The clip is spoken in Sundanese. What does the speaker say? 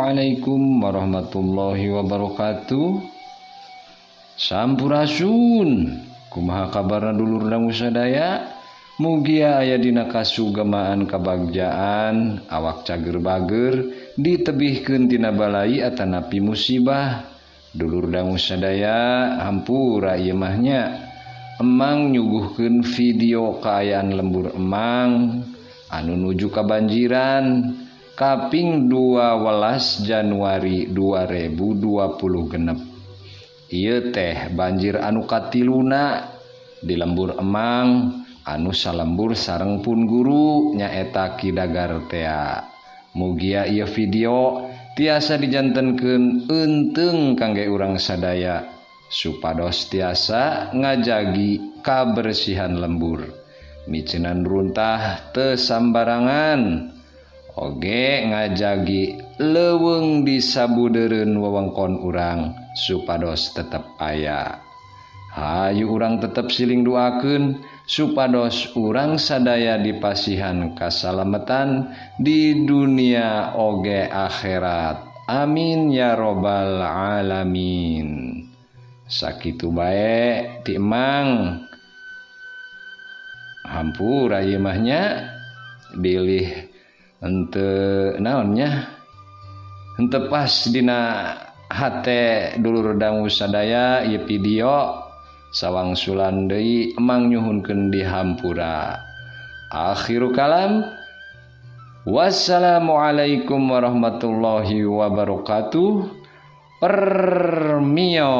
Assalamualaikum warahmatullahi wabarakatuh. Sampurasun. Kumaha kabarna dulur dangu sadaya? Mugia aya dina kasugemaan kabagjaan, awak cager bager, ditebihkeun tina balai atanapi musibah. Dulur dangu sadaya hampura ieu mah nya. Emang nyuguhkeun video kaayaan lembur emang anu nuju kabanjiran kaping 12 Januari 2020 genep. Ieu teh banjir anu katiluna di lembur emang anu salembur sareng pun guru nyaeta Ki Dagar tea. Mugia ieu video tiasa dijantenkeun eunteung kangge urang sadaya supados tiasa ngajagi kabersihan lembur. Miceunan runtah teu sambarangan. Oge ngajagi leuweung di sabudeureun wewengkon urang supados tetep aya. Hayu urang tetep siling duakeun supados urang sadaya dipasihan kasalametan di dunia oge akhirat. Amin ya robbal alamin. Sakitu bae ti emang. Hampura ieu mah nya bilih henteu naonnya henteu pas dina hate dulur dangu sadaya ieu video sawangsulan deui emang nyuhunkeun dihampura. Akhiru kalam, wassalamualaikum warahmatullahi wabarakatuh. Permios.